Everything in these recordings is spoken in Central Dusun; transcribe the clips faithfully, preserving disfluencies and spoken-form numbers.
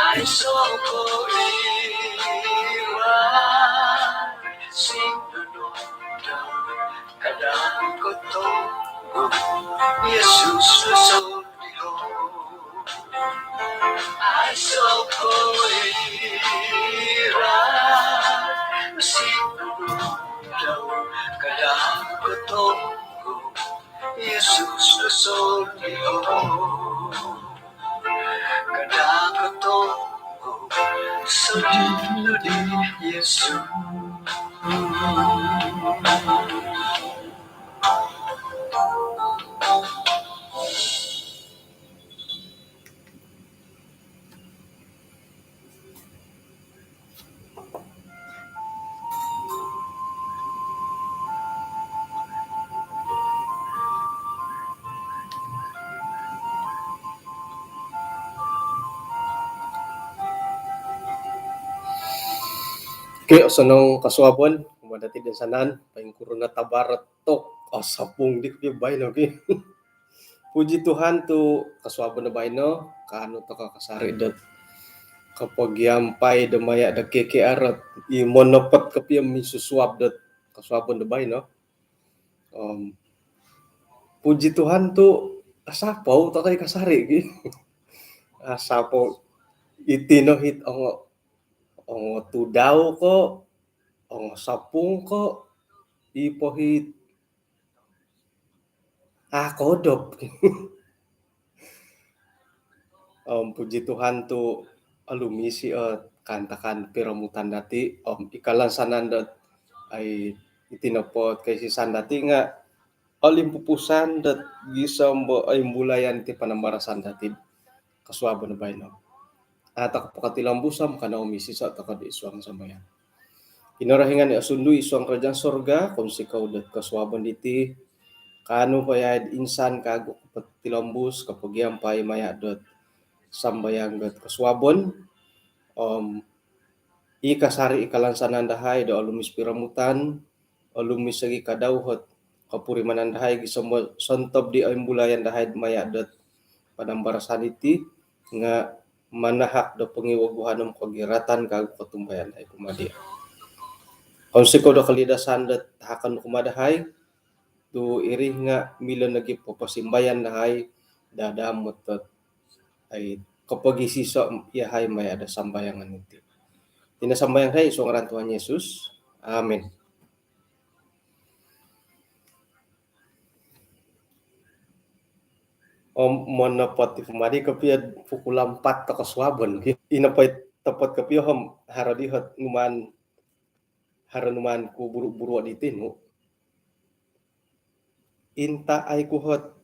Aiso ko iran sinunudau, kada ko tonggo Yesus do sondiho. Aiso ko iran sinunudau, kada ko tonggo Yesus do sondiho. Kada ko tonggo, sondiho di Yesus. Okey, osonong kosuabon kumaa dati toinsanan, poingkuro no tabar tok osopung di kopio baino, okey. Puji Tuhan tu kosuabon do baino, kaanu toko kasari dot kopogiampai do maya do K K R dot i monopot kopio minsusuab dot kosuabon do baino. Om, puji Tuhan tu asapou toko i kasari gi. Asapou iti no hit ongo, ongo tudau ko, ongo sopung ko, i po hit a kodop. Om, puji Tuhan tu olumis i, eh, kaantakan piromutan dati, om, i kalansanan dot, ai, iti nopo koisisan dati nga olimpupusan dot gisom do oimbulayan ti panambarasan dati kosuabon baino. Ato kopokotilombus om kanou misiso toko id suang sambayang. Kinorohingan i osundu id suang kerajaan sorga, kounsikou dot kosuabon diti, kaanu po yau insan kagu kopotilombus, kopogiampai maya dot sambayang dot kosuabon, om, i kasari i kalansanan dahai do olumis piromutan, olumis lagi kadau hot kopurimanan dahai gisom do sontob di oimbulayan dahai maya dot panambarasan iti nga manahak do pongiwoguhan om kogiratan kagu kotumbayaan dahai kumaa dia. Kounsikou do kolidasan dot tahakon kumaa dahai, tu iri nga milo nogi poposimbayan dahai dadam motot ai kopogisiso yahai maya do sambayangan iti. Iti no sambayang dahai id suang ngaran Tuhan Yesus. Amin. Om, monopot i pumadi kopio pukul ampat toko suabon. Ino po i topot kopio om haro di hot numaan, haro numaan ku buru-buru di tinu. Inta ai ku hot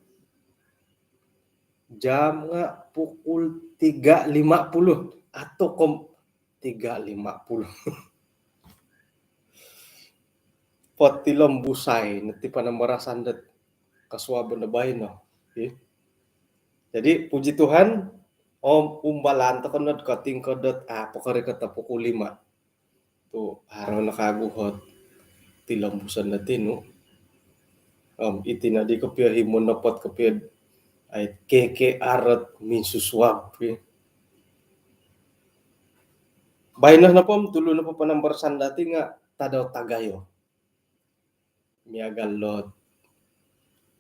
jam nga pukul tiga lima puluh atau kom tiga lima puluh. Potilombusai no ti panambarasan dot kosuabon do baino. Okey. Jadi, puji Tuhan, om umbalan toko nod kotingkod dot, ah, pokorikot o pukul lima. Tu haro no kagu hot tilombuson do tinu. Om, iti nodi kopio i monopot kopio ai K K R dot minsusuab, okey. Baino nopo om tulu nopo panambarasan dati nga Tadau Tagayo. Miagal dot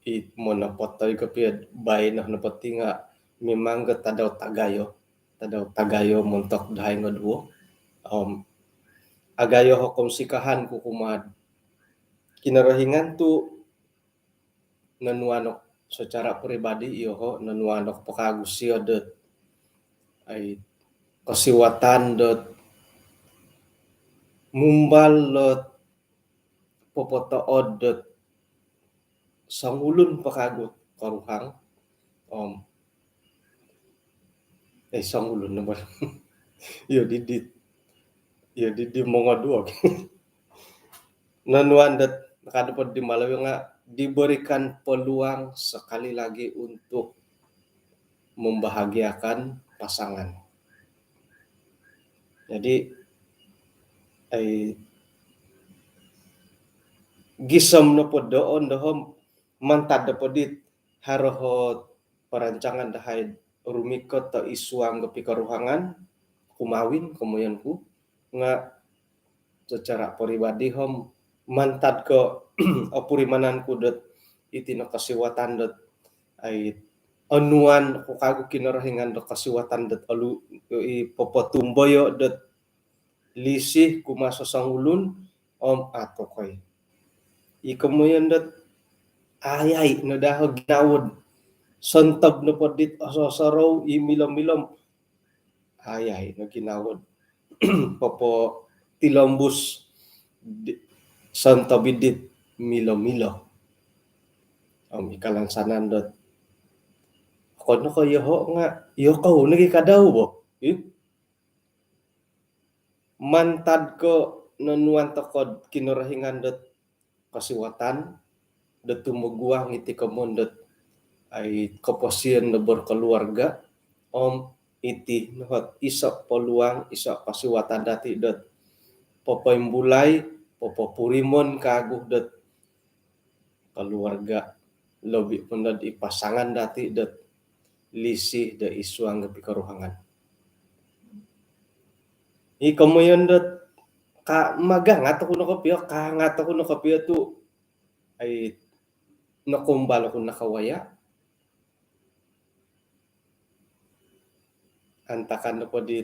i monopot toi kopio baino nopo ti nga mimang ga tadau tagayo. Tadau tagayo montok dahai ngoduo. Om, agayo o kounsikahan ku kumaa Kinorohingan tu nonuan oku secara peribadi, yoho, nonuan oku po kagu sio dot ai kosiwatan dot mumbal dot popotood dot songulun po kagu koruhang. Om, eh, songulun no bo. Iyo didi, iyo didi mongoduo. Nonuan dot nakadapot di Malawi nga diberikan peluang sekali lagi untuk membahagiakan pasangan. Jadi, ai, gisom nopo doon doho om mantad nopo dit haro ot perancangan dahai rumikot do id suang do pikoruhangan, kumawin komoyon ku nga' secara peribadi om mantad ko' opurimanan ku dot iti no kosiwatan dot ai onuan ku kagu Kinorohingan dot kosiwatan dot olu i popotumboyo dot lisih kumaa sosongulun om atokoi. I komoyon dot ayai no daa o ginawo dot sontob nopo dit ososorou i milo-milo om ayai no ginawo dot popotilombus di, sontob i dit milo-milo. Om i kalansanan dot okon no ko' iyoho' nga' iyokou nogi kadau bo. Ih. Mantad ko' nonuan toko' Kinorohingan dot kosiwatan dot tumoguang iti komoyon dot ai koposion do berkeluarga om iti no ot iso' peluang, iso' kosiwatan dati' dot popoimbulai, popopurimon kagu dot keluarga, lobi po nod i pasangan dati' dot lisih do id suang do pikoruhangan. I komoyon dot ka magangat oku no kopio, kaangat oku no kopio tu' ai nokumbal oku nakawaya'. Antakan nopo di